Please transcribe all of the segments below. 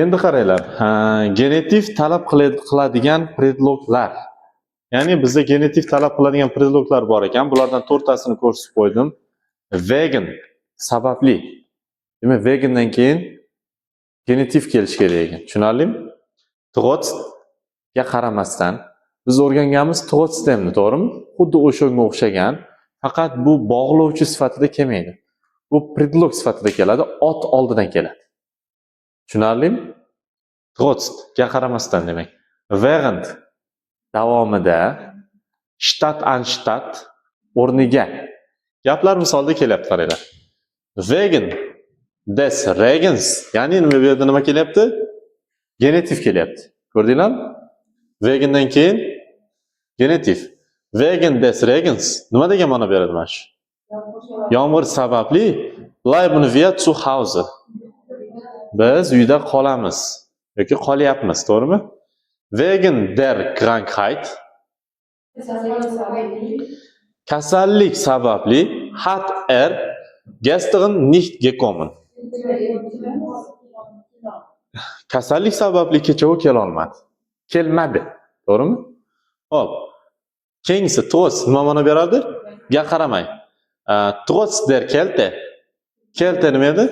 Endi qaranglar, ha, genitiv talab qiladigan предлог lar. Ya'ni bizda genitiv talab qiladigan предлог lar bor ekan. Bulardan to'rttasini ko'rsatib qo'ydim. Wegen, sababli. Demak, wegendan keyin genitiv kelishi kerak ekan. Tushunarlimi? Trotz ga qaramasdan biz o'rganganmiz trotzdemni, to'g'rimi? Xuddi o'shanga o'xshagan, faqat bu bog'lovchi sifatida kelmaydi. Bu предлог sifatida keladi, ot oldidan keladi. Tushunarlimi? Trotz ga qaramasdan demak. Während, davomida, statt, anstatt, o'rniga. Gaplar misolda kelyapti, qaranglar. Wegen des Regens, ya'ni nima, bu yerda nima kelyapti? Genitiv kelyapti. Ko'rdinglarmi? Wegendan keyin genitiv. Wegen des Regens nima degan ma'no beradi mana shu? Yomg'ir sababli, bleiben wir zu Hause. Biz uyda qolamiz yoki qolyapmiz, to'g'rimi? Wegen der Krankheit, kasallik sababli, hat er gestern nicht gekommen. Kasallik sababli kecha u kelolmadi. Kelmadi. To'g'rimi? Xo'p. Keyingisi trotz nima ma'no beradi? Ga qaramay. Trotz der Kälte. Kälte nima edi?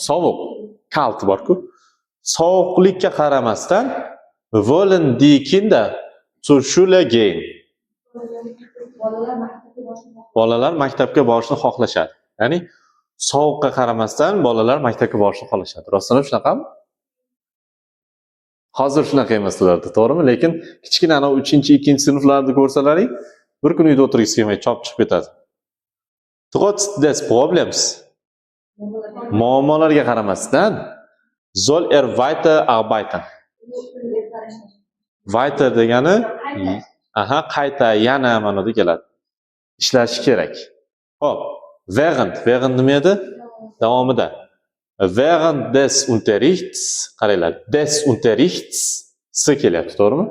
Sovuq. Kalt bor-ku. Sovuqlikka qaramasdan, wollen die Kinder zur Schule gehen. Bolalar maktabga borishni Bolalar maktabga borishni xohlashadi. Ya'ni sovuqqa qaramasdan bolalar maktabga borishni xohlashadi. Rostdan ham shunaqami? Hozir shunaqa emas ularda, to'g'rimi? Lekin kichkina anavi uchinchi, ikkinchi sinflarni ko'rsalaring, bir kun uyda o'tirgisi kelmay chopib chiqib ketadi. Trotz des Problems, muammolarga qaramasdan, soll er weiter arbeiten. Weiter degani, aha, qayta, yana ma'noda keladi. Ishlashi kerak. Xo'p, während, während nima edi? Davomida. Während des Unterrichts, qaranglar, des Unterrichts s kelyapti, to'g'rimi?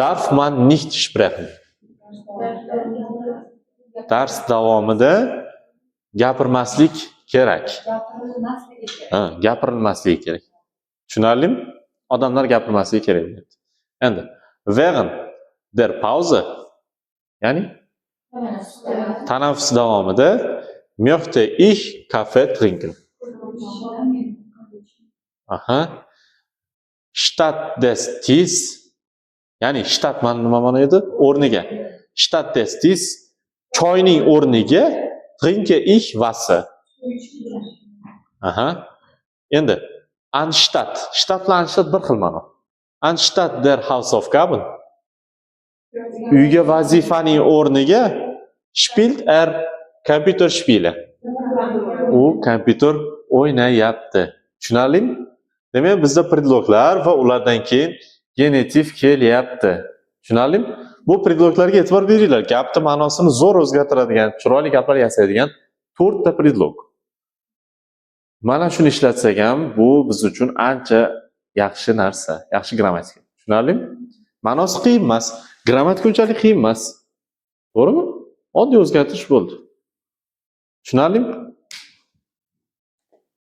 Darf man nicht sprechen. Dars davomida gapirmaslik kerak. Gapirilmasligi kerak. Ha, gapirilmasligi kerak. Tushunarlimi? Odamlar gapirmasligi kerak deyapti. Endi während der Pause, ya'ni tanaffus davomida, möchte ich Kaffee trinken. Aha. Statt des Tees, ya'ni statt mana nima ma'no edi? O'rniga. Statt des Tees, choyning o'rniga, trinke ich Wasser. Aha. Endi anstatt, statt bilan anstatt bir xil ma'no. Anstatt der Hausaufgaben, uyga vazifaning o'rniga, spielt er Computerspiele. U kompyuter o'ynayapti. Tushunarlimi? Demak, bizda предлог lar va ulardan keyin genitiv kelyapti. Tushunarlimi? Bu предлог larga e'tibor beringlar. Gapni ma'nosini zo'r o'zgartiradigan, chiroyli gaplar yasaydigan to'rtta предлог. Mana shuni ishlatsak ham, bu biz uchun ancha yaxshi narsa, yaxshi grammatika. Tushunarlimi? Ma'nosi qiyin emas, grammatika unchalik qiyin emas. To'g'rimi? Oddiy o'zgartirish bo'ldi. Tushunarlimi?